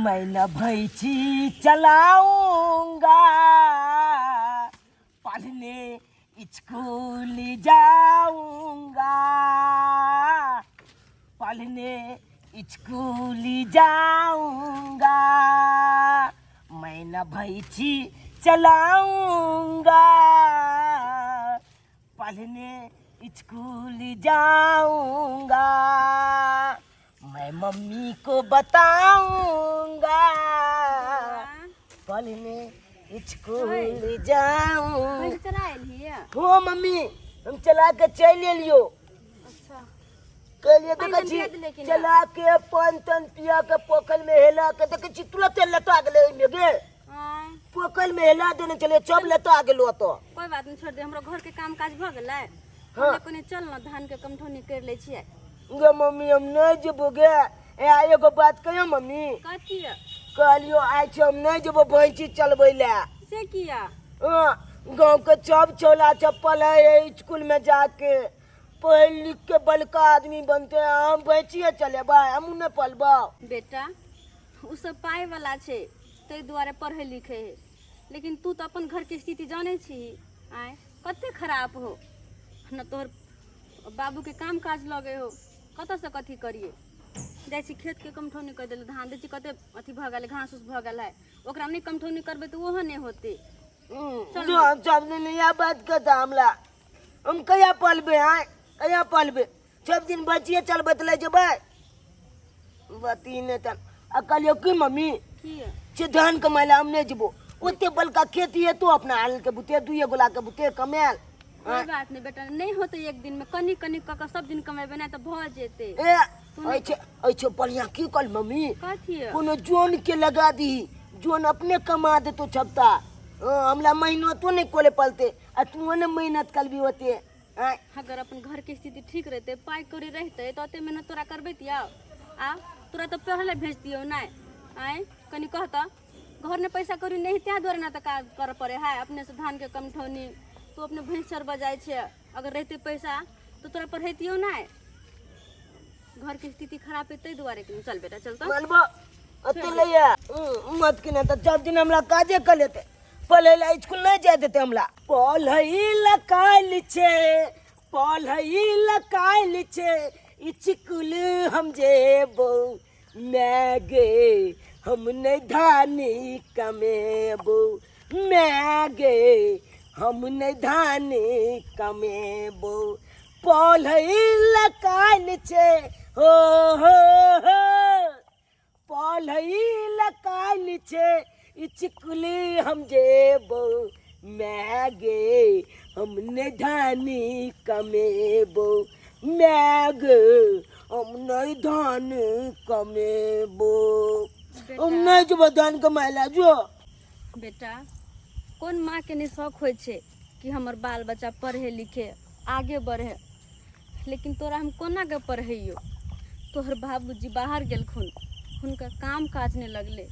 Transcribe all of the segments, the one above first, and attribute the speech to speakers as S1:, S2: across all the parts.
S1: मैं न भैंसी चलाऊंगा, पढ़ने स्कूल जाऊंगा, पढ़ने स्कूल जाऊंगा, मैं न भैंसी चलाऊंगा, पढ़ने स्कूल जाऊंगा, मैं मम्मी को बताऊंगा, पढ़ने स्कूल जाऊं।
S2: भैंस चला एलही?
S1: हो मम्मी, हम चला के चलि एलियो।
S2: अच्छा।
S1: कहलिए
S2: पानि
S1: देखै
S2: तनि
S1: छी
S2: पिया देले कि ना?
S1: चला के पानि तानि पिया के पोखरि में हेला के देखै छी, तुरंत लता गेलै ओहिमे गे।
S2: आँय?
S1: पोखरि में हेला देने छलियै, सब लता गेलो ओतऽ।
S2: कोई बात नहीं, छोड़ दे। हमरो घर के काम काज भऽ गेलै।
S1: हाँ।
S2: हमे कोने चल न, धान के कमठौनी कर लै छियै।
S1: गे मम्मी, हम नहि जेबो गे। ए आ एगो बात कहियो मम्मी।
S2: कथी?
S1: कहलियो आइ छै हम नहि जेबो भैंसी चलबै लए।
S2: से किया?
S1: हाँ, गाँव के सब छौला चप्पल है स्कूल में जाके पढ़ लिख के बड़का आदमी बनते हैं, हम भैंसिए चलेबै, हमहूँ नहि पलबौ।
S2: बेटा, उ सब पाइ वाला छै ताहि दुआरे पढ़ै लिखै है, लेकिन तू तऽ अपन घरके स्थिति जानै छी। आँय, कते खराब हो न तोहर बाबूके काम काज लगे हो, कतऽसँ कथी करिए। जाइ छी खेतके कमठौनी करि देलहुँ, धान दै छी, कते अथी भऽ गेलै, घास उस भऽ गेल है, ओकरा नहि कमठौनी करबै तऽ ओहो नहि होतै। चल।
S1: जो हम सब दिन इएह बात कहता हमरा, हम कहिया पलबै? आँय, कहिया पलबै? सब दिन बचिए चलबैत लै जेबै बती नहि तऽ। आ कहलियौ की मम्मी?
S2: की?
S1: से धान कमाय लए हम नहि जेबो, ओते बड़का खेती हेतो अपना हाल के बुते, दुइए गोला के बुते कमायल।
S2: कोई बात नहीं बेटा, नहीं होते एक दिन में, कनी कनी कऽ कऽ सब दिन कमेबै ना तऽ भऽ जेतै।
S1: ए ऐछे ऐछे बढ़िया की कहल मम्मी?
S2: कथी?
S1: कोनो जोन के लगा दी, जोन अपने कमा देतो छपता। हाँ, हमला मेहनतो नहीं कोले पलते आ तू ने मेहनत करबी होते। आँय?
S2: अगर अपन घर के स्थिति ठीक रहते, पाई कौड़ी रहते तऽ ओते मेहनत तोरा करबैतियौ? आ तोरा तऽ पढ़े लए भेजतियौ नहि? आँय, कनी कह तऽ, घर में पैसा कौड़ी नहीं तैं दुआरे ना तऽ काज करऽ पड़े है अपने से धान के कमठौनी, तू अपने भैंस चरबऽ जाइ छै। अगर रहते पैसा तऽ तोरा पढ़ैतियौ नहि? घर के स्थिति खराब है ताहि दुआरे। चल बेटा, चल तऽ।
S1: मानबो अते लैया मत कि ना तऽ सब दिन हमरा काजे कर लेते, पढ़ै लए स्कूल नहीं जाय देते हमरा। पढ़ै लए काल्हि छै, पढ़ै लए काल्हि छै स्कूल हम जेबौ मैं गे, हम नहीं धानी कमेबो मैं गे, हम नहीं धानी कमेबो, पढ़ै लए काल्हि छै, हो हो हो, पढ़ै लए काल्हि छै स्कूल हम जेबो मैं गे, हम नहीं धानी कमेबो मैं गे, हम नहीं धान कमेबो, हम नहीं जेबो धान कमाय ला जो।
S2: बेटा, कोन माँ के नहीं शौक होइ छै कि हमर बाल बच्चा पढ़े लिखे आगे बढ़े, लेकिन तोरा हम कोना के पढ़ैयो? तोहर बाबूजी बाहर गेलखुन, हुनकर काम काज नहि लगलै,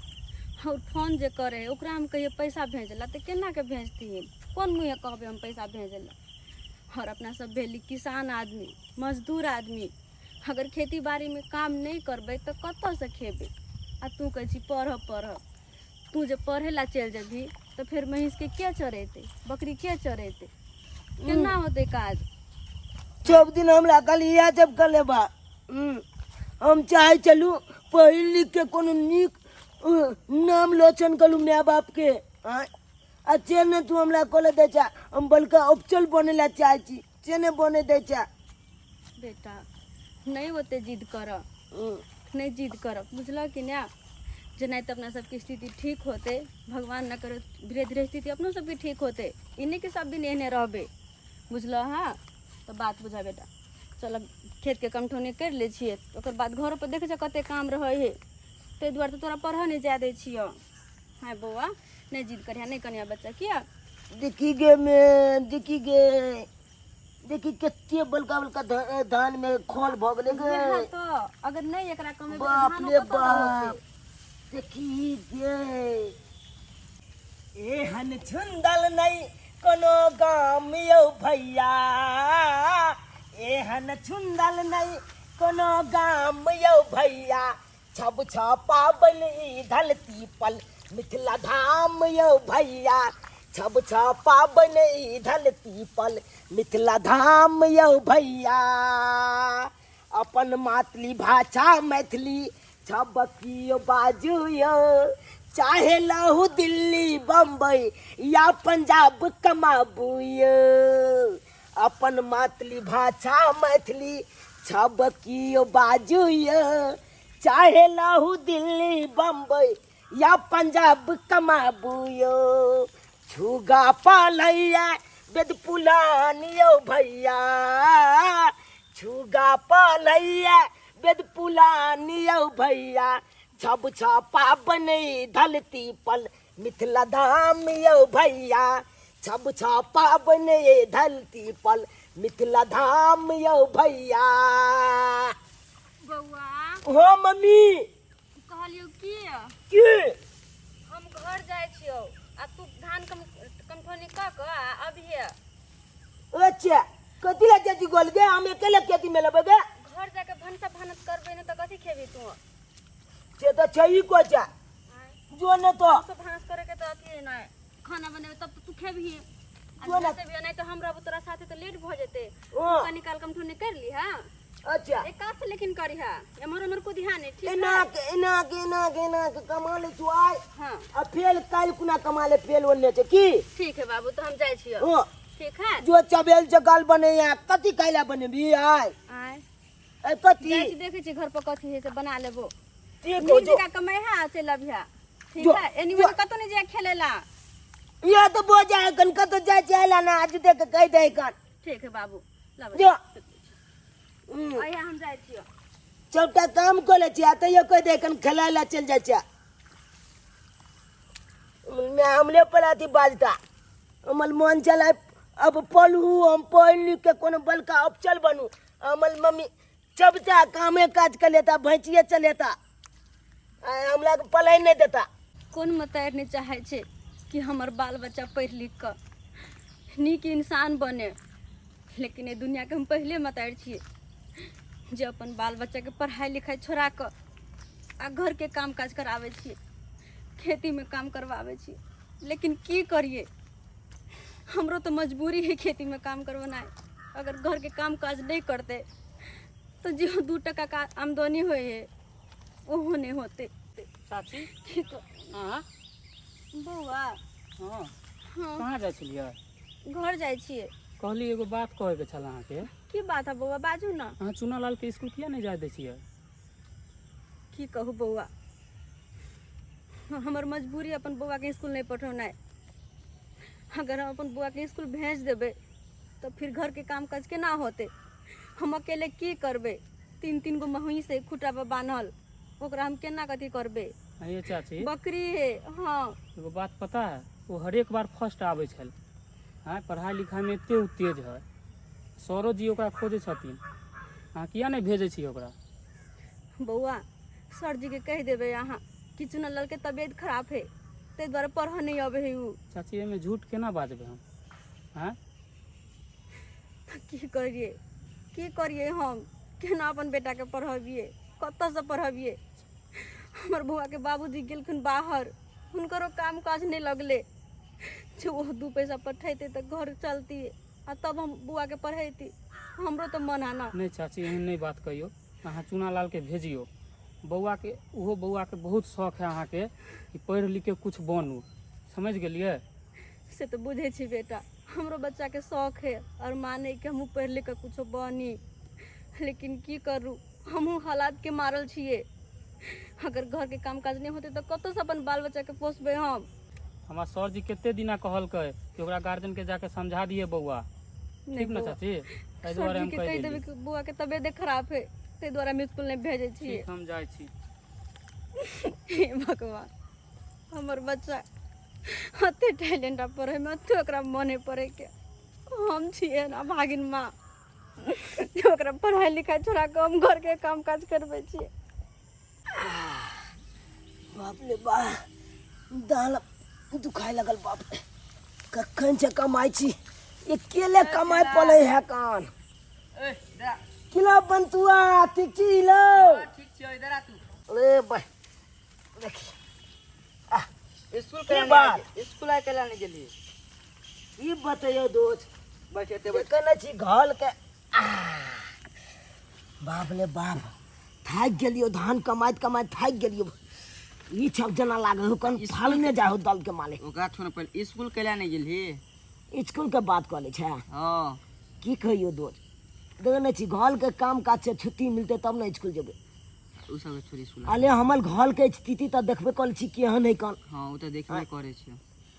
S2: और फोन जे करे है ओकरा हम कहिए पैसा भेजला तऽ केना के भेजथिन? कोन मुँहे कहबै हम पैसा भेजला? और अपना सब भेली किसान आदमी, मजदूर आदमी, अगर खेती बाड़ीमे काम नहि करबै तऽ कतऽसँ खेबै? आ तू कहै छी पढ़ब पढ़ब। तू जे पढ़े ला चलि जेबही तऽ फेर महीँसके के चरेतै, बकरी के चरेतै, केना होतै काज?
S1: सब दिन हमरा खाली इएह सब कर लेबा। हम चाहे चलू पढ़ि लिख के कोनो नीक नाम रोशन करू माय बाप के। आँय, आ से नहि तू हमरा कॉलेज दै छै, हम बड़का अफसर बने ला चाहै छी, से नहि बने दै छै।
S2: बेटा, नहि ओते जिद कर, नहि जिद कर, बुझलह कि नहि? जेनाहिते अपना सबके स्थिति ठीक होतै, भगवान न करो, धीरे धीरे स्थिति अपनो सबके ठीक होतै, ई नहि कि सब दिन एहने रहबै, बुझलह? हँ, तऽ बात बुझऽ बेटा। चल, खेतके कमठौनी करि लै छियै, ओकर बाद घरो पर देखै छियै कते काम रहै हइ, ताहि दुआरे तऽ तोरा पढ़ऽ नहि जाय दै छियौ। हँ बौआ, नहि जिद करिहा, नहि कनिया बच्चा, किया?
S1: देखी गे मे, देखी गे, देखी कते बड़का बड़का धान में खोल भऽ गेलै गे।
S2: वएह तऽ, अगर नहि एकरा कमेबै तऽ
S1: बाप
S2: धानो
S1: रे
S2: कतऽ
S1: बाप
S2: होतै?
S1: देखी गे, एहन छुंदल नहि कोनो गाम यौ भैया, एहन छुंदल नहि कोनो गाम यौ भैया। छब छ पाबनि ई धलती पल मिथिला धाम यौ भैया, छब छ पाबनि ई धलती पल मिथिला धाम यौ भैया। अपन मातृभाषा मैथिली छब कियो बाजू यौ, चाहे लहू दिल्ली बम्बई या पंजाब कमाबू यौ। अपन मातृभाषा मैथिली छब कियो बाजू यौ, चाहे लहू दिल्ली बम्बई या पंजाब कमाबू यौ। छुगा पालैया वेद पुलान यौ भैया, छुगा पालैया वेद पुलान यौ भैया। छब छ पाबनि धलती पल मिथिला धाम यौ भैया, छब छ पाबनि धलती पल मिथिला धाम यौ भैया।
S2: बौआ।
S1: हो मम्मी।
S2: कहलियौ की?
S1: की?
S2: हम घर जाइ छियौ आ तू धान कम कमठौनी कऽ कऽ आ अबिहे।
S1: अच्छा, कथी ला चाची गोल गे? हम अकेले खेती में लेबै गे।
S2: घर जाके भनसा भानस करबै ने तऽ कथी खेबही तू?
S1: से तऽ छै ही कोचा जो ने तो
S2: सब भानस करे के तऽ अथी नहि, खाना बनेबै तब तऽ तू खेबही आ
S1: जो ना।
S2: से भी नहि तऽ हम रहबो तोरा साथे तऽ लेट भऽ जेतै।
S1: हाँ।
S2: कनी काल कमठौनी कर लीहा।
S1: अच्छा।
S2: एक काज से लेकिन करिहा, एम्हर ओम्हर को ध्यान नहीं, ठीक
S1: एना
S2: है?
S1: के एना के एना के एना के कमा ले छु आइ।
S2: हाँ।
S1: आ फेल काल्हि कुना कमा ले फेल ओने छै की?
S2: ठीक है बाबू, तो हम जाइ छियो।
S1: हाँ।
S2: ठीक है।
S1: जो चबेल जगाल बने या कथी काल्हि बनेबी आइ?
S2: आइ।
S1: ए कथी?
S2: जाइ छी, देखै छी घर पर कथी है से बना लेबो।
S1: ठीक हो।
S2: नीक
S1: जो
S2: जकाँ कमाइ है चलि अबिहा, ठीक
S1: जो,
S2: है? एनी
S1: जो।
S2: ओनी कतौ नहि जाय खेलै ला।
S1: ये तो बो जाए कन कतो जाए चला ना आज देख कह दे कन।
S2: ठीक है बाबू, लाबो।
S1: जो।
S2: अहिया हम जाइ छियो।
S1: सबटा काम कऽ लै छी आ तैयो कहि दे कन खेलाय ला चलि जाइ छै। मैं हमले पर अथी बाजता हमर मन चलाय अब पढ़ू, हम पढ़ लिख के कोनो बड़का अफसर बनू। हमर मम्मी सबटा कामे काज कर लेता, भैंसिए चलेता, आ हमरा के पढ़ै नहि देता।
S2: कोन मतारि नहि चाहै छै कि हमर बाल बच्चा पढ़ि लिख कऽ नीक इंसान बने, लेकिन एहि दुनिआँके हम पहिले मतारि छियै जे अपन बाल बच्चाके पढ़ाइ लिखाइ छोड़ा कऽ आ घरके काम काज कराबै छियै, खेतीमे काम करवाबै छियै। लेकिन की करियै, हमरो तऽ मजबूरी है खेतीमे काम करवेनाइ। अगर घरके काम काज नहि करतै तऽ जे 2 टका का आमदनी होइ है ओहो नहि होतै।
S3: चाची।
S2: की कर
S3: अहाँ?
S2: बौआ।
S3: हाँ।
S2: हाँ।
S3: कहाँ जाइ छलियै?
S2: घर जाइ छियै।
S3: कहली एगो बात कहैके छल अहाँके।
S2: की बात है बौआ, बाजू ना।
S3: अहाँ चुना लाल के स्कूल किया नहि जाय दै छियै?
S2: की कहू बौआ, हमर मजबूरी अपन बौआके स्कूल नहि पठौनाइ। अगर हम अपन बौआके स्कूल भेज देबै तऽ फिर घरके काम काज केना होतै? हम अकेले की करबै? 3-3 गो महींस है खूटा पर बान्हल, ओकरा हम केना कथी करबै?
S3: अरे चाची।
S2: बकरी है। हाँ।
S3: एगो बात पता है, ओ हरेक बार फर्स्ट आबै छल। हाँ, पढ़ाइ लिखाइमे एते ओ तेज है, सरो जी ओकरा खोजै छथिन। अहाँ किया नहि भेजै छियै ओकरा?
S2: बौआ, सर जी के कहि देबै अहाँ कि चुनलाल के तबियत खराब है, ताहि दुआरे पढ़ऽ नहि अबै है उ।
S3: चाची, एहिमे झूठ केना बाजबै हम? आँय?
S2: की करियै, की करियै हम? केना अपन बेटाके पढ़बियै? कतऽसँ पढ़बियै? हमर बौआके बाबूजी गेलखिन बाहर, हुनकरो काम काज नहि लगलै जे ओ 2 पैसा पठेतै तऽ घर चलती आ तब हम बौआके पढ़ैती। हमरो तऽ मन है ना।
S3: नहि चाची, एहन नहि बात कहियौ। अहाँ चुनालालके भेजियौ। बौआके, ओहो बौआके बहुत शौक है अहाँके कि पढ़ि लिखके कुछ बनू, समझि गेलियै?
S2: से तऽ बुझै छी बेटा, हमरो बच्चाके शौक है और माने कि हमहूँ पढ़ि लिख कऽ कुछो बनी, लेकिन की करू, हमहूँ हालातके मारल छियै। अगर घरके काम काज नहि होतै तऽ कतऽसँ अपन बाल बच्चाके पोसबै हम?
S3: हमरा सरजी कते दिना कहलकै कि ओकरा गार्जियनके जाके समझा दिए बौआ।
S2: नहि
S3: ठीक ने
S2: बौआ।
S3: चाची, एहि दुआरे हम
S2: सरजीके
S3: कहि
S2: कहि देबै
S3: देली
S2: कि बौआके तबियत खराब है, ताहि दुआरे हम स्कूल नहि भेजै छियै।
S3: ठीक, हम जाइ छी।
S2: हे भगवान, हमर बच्चा अते टैलेंट आ पढ़ैमे अते ओकरा मन है पढ़ैके। हम छियै ना भागिन माँ जे ओकरा पढ़ाइ लिखाइ छोड़ा कऽ हम घरके काम काज करबै छियै।
S1: बाप रे बा, दाल दुखाय लगल। बाप रे, कखन से कमाइ छी, अकेले कमाइ पड़ै है कान। किला बंतुआ, ठीक छी लो?
S4: ठीक छियौ, इधर आ तू।
S1: अरे भाई देखी
S4: स्कूल
S1: की
S4: केला
S1: बात?
S4: नहीं स्कूल आइ केला नहीं गेली
S1: ई बतैयो दोस्त।
S4: बैठ एते बैठ।
S1: केने छी घल के। आह, बाप रे बाप, थाकि गेलियो, धान कमाइत कमाइत थाकि गेलियो। ई सब जना लागे हो कन फलने जाय हो दल के मालिक।
S4: ओकरा छोड़, पहिले स्कूल केला नहीं गेली?
S1: स्कूल के बात कऽ ले छै।
S4: हाँ।
S1: की कहियो दोस्त, देखे छी घर के काम काज से छुट्टी मिलते तब ने स्कूल जेबै।
S4: उ सब छोड़ी स्कूल।
S1: अले हमर घर के स्थिति तऽ देखबे कल छी केहन है कन।
S4: हाँ, उ तऽ देखबे करै छी।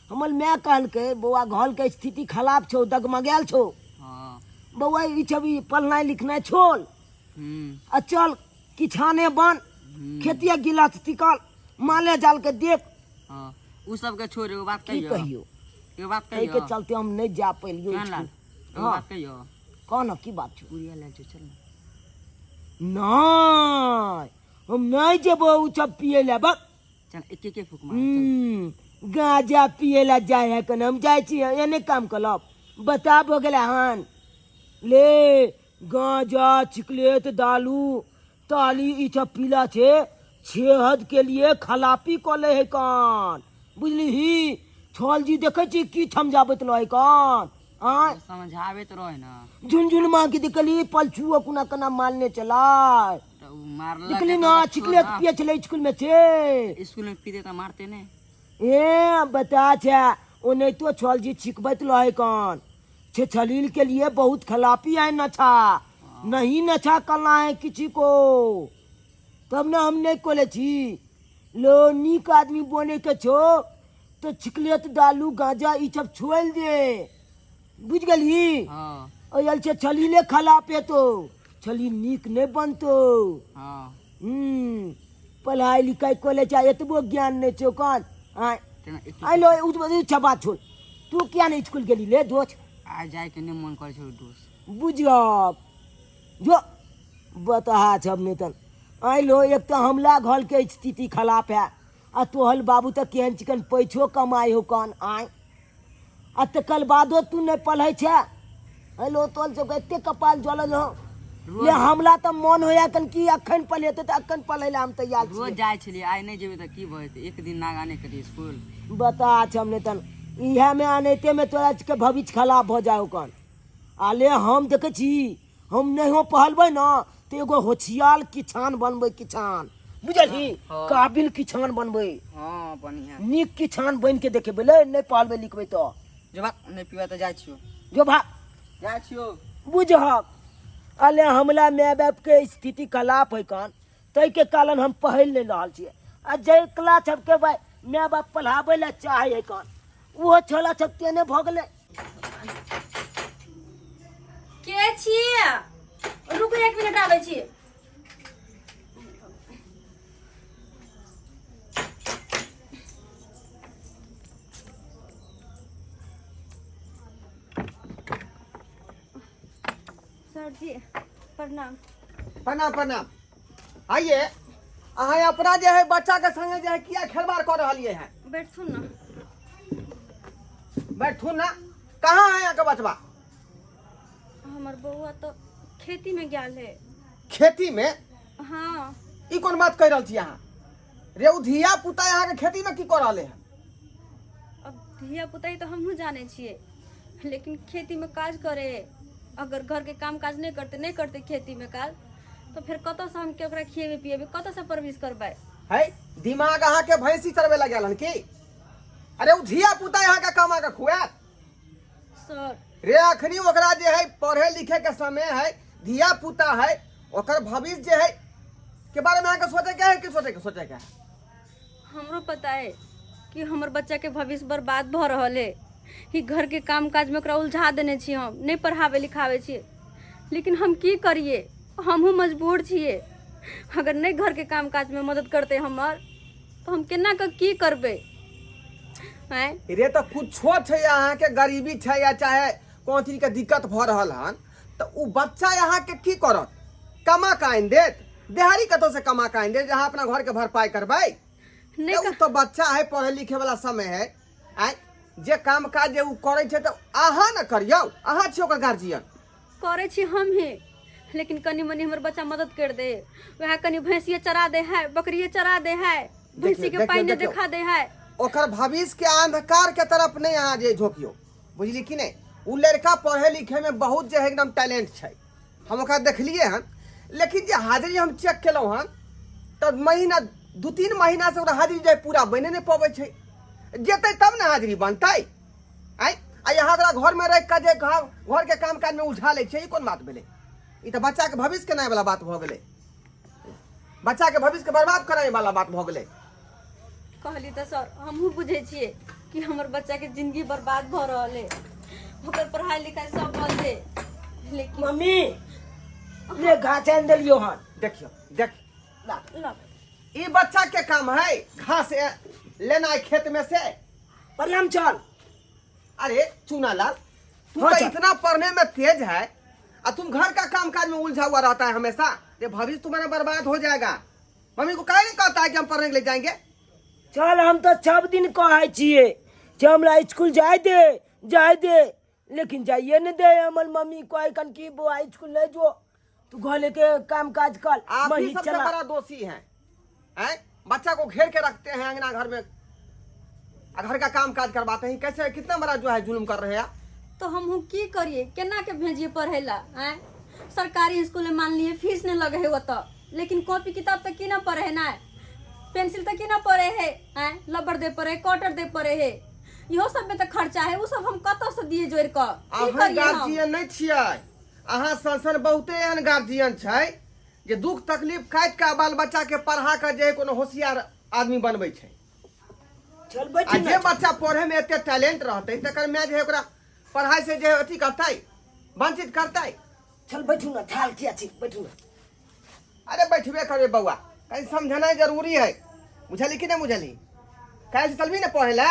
S1: हमर माय कहलकै बौआ घर के स्थिति खराब छौ, डगमगायल छौ।
S4: हाँ।
S1: बौआ ई छबी पढ़नाइ लिखनाइ छोड़ आ चल किछाने बन, खेतिया गिलास टिकल माले जाल के देख।
S4: हाँ, उ सब के छोड़, एगो बात
S1: की
S4: कहियो।
S1: कहियो?
S4: एगो बात
S1: ताहि के
S4: कहियो।
S1: चलते हम नहीं जा पैलियो।
S4: केहन लाल, एगो
S1: हाँ।
S4: बात कहियो।
S1: कह न, की बात छौ?
S4: पुरिया ले जो, चल ना।
S1: नहीं, हम नहीं जेबो उ सब पिए ला बक।
S4: चल, एक एक फूक मार, चल।
S1: गांजा पिए ला जाए है कन, हम जाए छी एने काम कलब बता भो गेला हन। ले गांजा चिकलेट दालू ताली ई सब पीला छे सेहत के लिए खलापी कऽ ले है कान, बुझली ही? छल जी देखै छी की समझाबैत रहे कान आँय?
S4: समझाबैत रहे ना।
S1: झुनझुन माँ के देखली पलछुओ कोना कोना मारने चलाय।
S4: तऽ उ मारलक।
S1: देखली
S4: तऽ
S1: ना
S4: ओकरा छोड़
S1: चिकलेट
S4: ना।
S1: पिए छलै स्कूल में छे।
S4: स्कूल में पीते तऽ मारते ने।
S1: ए बता छे, ओनाहितो छल जी छिकबैत रहे कान छे। छलील के लिए बहुत खिलाफी है नशा, नहीं नशा करना है किसी को, तब ना हम नहीं कोले छी। लो नीक आदमी बने के छो तो छिकलेट दालू गांजा ई सब छोड़ दे, बुझ गेलही?
S4: हाँ।
S1: ओयल छे छलीले खिलाफ है तो छली नीक नहीं बनतो।
S4: हाँ।
S1: पढ़ाई लिखाई कॉलेज आ एतबो ज्ञान नहीं छौ कान आय?
S4: तेना एक
S1: आइ लो उ बात छोड़, तू किया नहीं स्कूल गेली ले दोस्त?
S4: आ जाए के नहीं मन करे छै दोस्त।
S1: बुझब जो बतहा छब नहीं तन। आइ लो एक तऽ हमला घर के स्थिति खराब है आ तोहल बाबू तऽ केहन चिकन पैसो कमाइ हो कान आय, आ तकर बादो तू नहीं पढ़ै छै। हेलो तोहल सबके एते कपाल जलल हो ले, हमला तऽ मन होया कन कि अखन पढ़ेतै तऽ अखन पढ़ै लए हम तैयार
S4: रोज
S1: छियै।
S4: जाइ छलियै, आइ नहि जेबै तऽ की भऽ जेतै? एक दिन नागा नहि करी स्कूल।
S1: बता छै हमने तन इएह में अनैते में तोरा के भविष्य खराब भऽ जाय कन। आले हम देखै छी, हम नहियो पहलबै न तऽ एगो होशियार किसान बनबै, किसान बुझलही?
S4: हाँ।
S1: काबिल किसान बनबै।
S4: हाँ, बढ़िया।
S1: नीक किसान बनि के देखेबै। ले नहि पढ़बै लिखबै तऽ
S4: जो बात नहि पीबा तऽ जाइ छियौ।
S1: जो भा।
S4: जाइ छियौ।
S1: बुझहक अले हमला माय बाप के स्थिति खराब है कान, ताहिके कारण हम पढ़ि नहि रहल छियै। आ जकरा सबके भाय माय बाप पढ़ाबै लए चाहै है कान, ओहो छोला सब तेने भऽ गेलै।
S2: के छियै? रुकू एक मिनट, आबै छी। सर जी प्रणाम।
S5: प्रणाम प्रणाम। आइए, अहाँ अपना जे है बच्चा के संगे जे है किया खेलबाड़ कऽ रहलियै हैं?
S2: बैठू ना।
S5: बैठू ना। कहाँ है अहाँके बचबा?
S2: हमर बौआ तो खेती में गेल है।
S5: खेती में?
S2: हाँ।
S5: ई कोन बात कहि रहल छी अहाँ? रे उ धिया पुता अहाँके खेती में की कऽ रहले हैं?
S2: अब धिया पुता ही तो हमहूँ जाने छियै, लेकिन खेती में काज करे, अगर घर के काम काज नहीं करते, नहीं करते खेती में काज, तो फिर कतऽ से हम के ओकरा खिएबै पिएबै, कतऽ से परवरिश करबै?
S5: है दिमाग अहाँके भैंसी चरबै लग गेल हन की? अरे उ धिया पुता अहाँके कमा के खुआत?
S2: सर।
S5: रे अखनी ओकरा जे है पढ़े लिखे के समय है, धिया पुता है, ओकर भविष्य जे है के बारे में अहाँके सोचे के है कि सोचे के है?
S2: हमरो पता है कि हमर बच्चा के भविष्य बर्बाद भऽ रहल है। ई घर के काम काज में ओकरा उलझा देने छी, हम नहीं पढ़ावे लिखावे छियै, लेकिन हम की करिए, हमहूँ मजबूर छियै। अगर नहीं घर के काम काज में मदद करते हमर, तो हम केना कऽ की करबै आँय?
S5: रे तऽ कुछो छै, अहाँके गरीबी छै या चाहे कोनो चीजके दिक्कत भऽ रहल हन, तऽ उ बच्चा अहाँके की करत? कमा कऽ आनि देत? देहारी कतौ से कमा कऽ आनि देत जे अहाँ अपना घरके भरपाई करबै?
S2: नहि।
S5: तऽ उ तऽ बच्चा है, पढ़े लिखे वाला समय है। आँय, जे काम काज जे उ करै छै तऽ अहाँ ने करियौ, अहाँ छी ओकर गार्जियन।
S2: करै छी हमही, लेकिन कनि मनि हमर बच्चा मदद कर दे, वएह कनि भैंसिए चरा दे है, बकरिए चरा दे है, भैंसी के
S5: देखियौ,
S2: पानि
S5: देखियौ।
S2: देखा दे है।
S5: ओकर भविष्य के अंधकार के तरफ नहीं अहाँ जे झोंकियौ, बुझली कि नहीं? उ लड़का पढ़े लिखे में बहुत जे है एकदम टैलेंट छै, हम ओकरा देखलिए हन। लेकिन जे हाजिरी हम चेक केलहुँ हन तऽ महीना 2-3 महीना से ओकरा हाजिरी जे पूरा बने नहीं पबै छै। जेतै तब ने हाजिरी बनतै। आँय, आ यहाँ ओकरा घरमे राखि कऽ जे घरके काम काजमे उलझा लै छै, ई कोन बात भेलै? ई तऽ बच्चाके भविष्य केनाइ वाला बात भऽ गेलै, बच्चाके भविष्यके बर्बाद कराय वाला बात भऽ गेलै।
S2: कहली तऽ सर, हमहूँ बुझै छियै कि हमर बच्चाके जिंदगी बर्बाद भऽ रहल है, ओकर पढ़ाई लिखाई सब बंद है, लेकिन
S1: मम्मी ले घास आनि देलियौ हन।
S5: देखियौ, देख
S1: ला।
S2: ला।
S5: ई बच्चा के काम है घास लेना खेत में से।
S1: प्रणाम चल।
S5: अरे चूनालाल, तू
S1: हाँ
S5: तो
S1: सर।
S5: इतना पढ़ने में तेज है और तुम घर का काम काज में उलझा हुआ रहता है हमेशा, ये भविष्य तुम्हारा बर्बाद हो जाएगा। मम्मी को काहे नहीं कहता है कि हम पढ़ने के लिए जाएंगे?
S1: चल, हम तो सब दिन कहै छियै जे हमरा स्कूल जाय दे, जाय दे, लेकिन जाइए नहीं दे। हमर मम्मी कहै कन कि बौआ स्कूल नहीं जो, तू घर लेके काम काज कर।
S5: आप ही
S1: मही
S5: सबसे
S1: चला।
S5: बड़ा दोषी हैं, हैं? बच्चा को घेर के रखते हैं अंगना घर में, आ घर का काम काज करवाते हैं। कैसे कितना बड़ा जो है जुल्म कर रहे हैं आप।
S2: तो हमहूँ की करिए, केना के भेजिए पढ़े ला? आँय, सरकारी स्कूल में मान लिए फीस नहीं लगे है ओतऽ, लेकिन कॉपी किताब तऽ कीनऽ पड़े है ना, पेंसिल तऽ कीनऽ पड़े है, आँय, रबड़ दे पड़े है, कटर दे पड़े है, इहो सब में तऽ खर्चा है। उ सब हम कतऽ से दिए जोड़ कऽ? की
S5: अहाँ
S2: करिए हम?
S5: गार्जियन नहीं छियै, अहाँ सन सन बहुते एहन गार्जियन छै जे दुख तकलीफ काटि कऽ बाल बच्चा के पढ़ा कऽ जे कोनो होशियार आदमी बनबै छै।
S1: चल बैठ
S5: आ जे बच्चा पढ़े में एते टैलेंट रहतै तकर माय जे है ओकरा पढ़ाई से जे अथी करतै, वंचित करतै।
S1: चल बैठू ना, थाल किया छी, बैठू ना।
S5: अरे बैठबे करबे बौआ, कहीं समझनाइ जरूरी है, बुझली कि नहीं बुझली? काल्हि से चलबी ना पढ़े ला?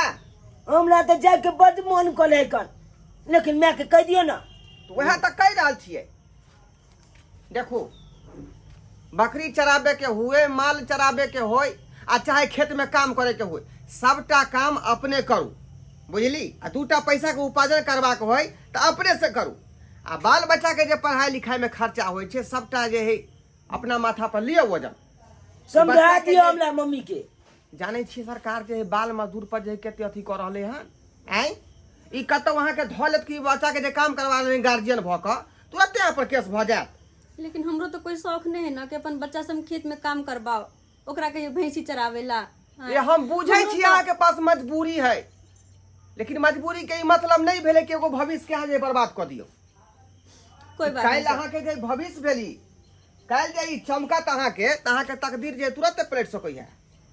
S1: हमरा तऽ जायके बड मन करै कन, लेकिन मायके कहि दियौ ना।
S5: तऽ वएह तऽ कहि रहल छियै। देखू, बकरी चराबे के हुए, माल चराबे के होय, आ चाहे खेत में काम करे के होय, सबटा काम अपने करू, बुझली? आ दूटा पैसा के उपार्जन करबाक होय तऽ अपने से करू। आ बाल बच्चा के जे पढ़ाई लिखाई में खर्चा होइ छै सबटा जे है अपना माथा पर लिअ वजन।
S1: समझा
S5: बच्चा के
S1: दियौ
S5: जे-
S1: हमरा मम्मी के।
S5: जानै छियै सरकार जे है बाल मजदूर पर जे है कते अथी कऽ रहलै हन। आँय, ई कतौ अहाँके धऽ लेत कि बच्चा के जे काम करवा रहलै गार्जियन भऽ कऽ, तुरते अहाँ पर केस भऽ जायत।
S2: लेकिन हमरो तो कोई शौक नहीं है ना कि अपन बच्चा से हम खेत में काम करवाओ, ओकरा कहियो भैंसी चरावे ला।
S5: ये हम बुझै छी अहाँके पास मजबूरी है, लेकिन मजबूरी के ई मतलब नहीं भेलै कि एगो भविष्य के अहाँ जे बर्बाद कऽ दियौ।
S2: कोई बात
S5: काल्हि
S2: नहीं सर।
S5: अहाँके जे भविष्य भेली, काल्हि जे ई चमकत अहाँके, तऽ अहाँके तकदीर जे तुरंत पलटि सकैए।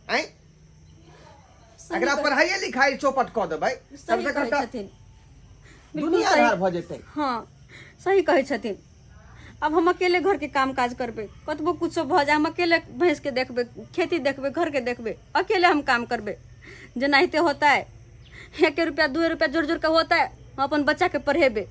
S5: आँय,
S2: सही
S5: एकरा
S2: कहै-
S5: पढ़ाइए लिखाइ चौपट कऽ देबै
S2: सही
S5: कमसँ कम
S2: कहै
S5: तऽ
S2: छथिन, बिल्कुल
S5: दुनिया
S2: सही।
S5: धार भऽ जेतै।
S2: हाँ, सही कहै छथिन। अब हम अकेले घर के काम काज करबै, कतबो कुछो भऽ जाय हम अकेले भैंस के देखबै, खेती देखबै, घर के देखबै, अकेले हम काम करबै। जेनाहिते होतै, एक रुपया 2 रुपया जोड़ जोड़ के होतै, हम अपन बच्चा के पढ़ेबै,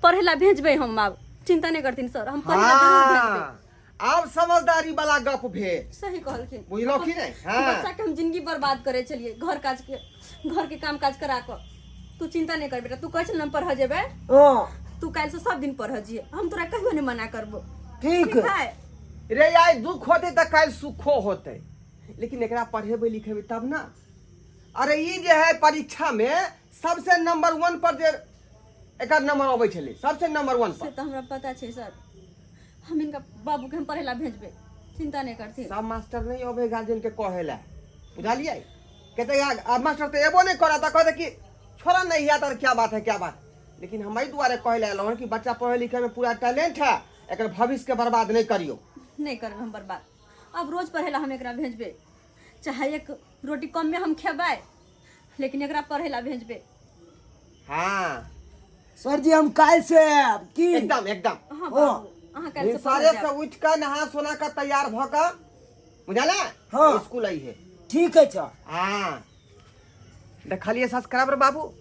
S2: पढ़े ला भेजबै हम। आब चिंता नहीं करथिन सर, हम पढ़े ला जरूर भेजबै।
S5: हाँ, आब समझदारी वाला गप भेल।
S2: सही कहलखिन।
S5: बुझलहुँ कि नहि? हाँ।
S2: बच्चा के हम जिंदगी बर्बाद करे छलियै घर काज के, घर के काम काज करा कऽ। तू चिंता नहीं कर बेटा, तू कहै छल हम पढ़ जेबै।
S1: हाँ।
S2: तू काल्हि से सब दिन पढ़ जिये, हम तोरा कहियो नहीं मना करबो।
S1: ठीक।
S2: ठीक है।
S5: रे आइ दुख होतै तऽ काल्हि सुखो होतै, लेकिन एकरा पढ़ेबै लिखेबै तब ना। अरे ई जे है परीक्षा में सबसे नंबर 1 पर जे एकर नंबर अबै छलै, सबसे नंबर 1
S2: से
S5: पर।
S2: तऽ हमरा पता छै सर, हम इनका बाबू के हम पढ़े ला भेजबै, चिंता नहीं करथिन।
S5: सब मास्टर नहीं अबै गार्जियन के कहे ला, बुझलियै? कहते यार अब मास्टर तो एबो नहीं करा, तो कहते कि छोड़ा नहीं है तो क्या बात है, क्या बात। लेकिन हम एहि दुआरे कहे ला एलहुँ हन कि बच्चा पढ़े लिखे में पूरा टैलेंट है, एकर भविष्य के बर्बाद नहीं करियो।
S2: नहीं करबै हम बर्बाद। अब रोज पढ़े ला हम एकरा भेजबै, चाहे एक रोटी कम में हम खेबै, लेकिन एकरा पढ़े ला भेजबै।
S5: हाँ
S1: सर जी, हम काल्हि से आयब की?
S5: एकदम एकदम।
S2: हाँ
S1: हाँ।
S2: बाबू, अहाँ काल्हि से पढ़ऽ
S5: भिनसरे
S2: जायब।
S5: से उठि कऽ नहा सोना कऽ तैयार भऽ कऽ, बुझल?
S1: हाँ।
S5: स्कूल आई है।
S1: ठीक है सर।
S5: हाँ, देखलिए सब्सक्राइबर बाबू,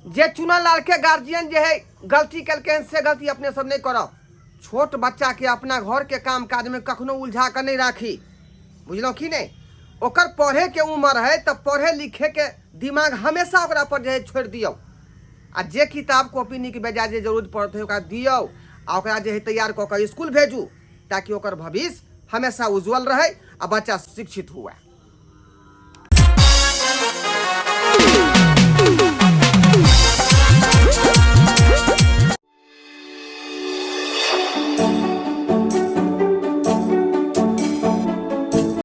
S5: जे चुनल लाल के गार्जियन जे है गलती केलकै हन, से गलती अपने सब नहीं करब। छोट बच्चा के अपना घर के काम काज में कखनो उलझा कऽ नहीं राखी, बुझलहुँ कि नहीं? ओकर पढ़े के उम्र है तऽ पढ़े लिखे के दिमाग हमेशा ओकरा पर जे है छोड़ि दियौ, आ जे किताब कॉपी नीक बेजाय जे जरूरत पड़त है ओकरा दियौ। आ ओकरा जे है तैयार कऽ कऽ स्कूल भेजू, ताकि ओकर भविष्य हमेशा उज्जवल रहै आ बच्चा शिक्षित हुए।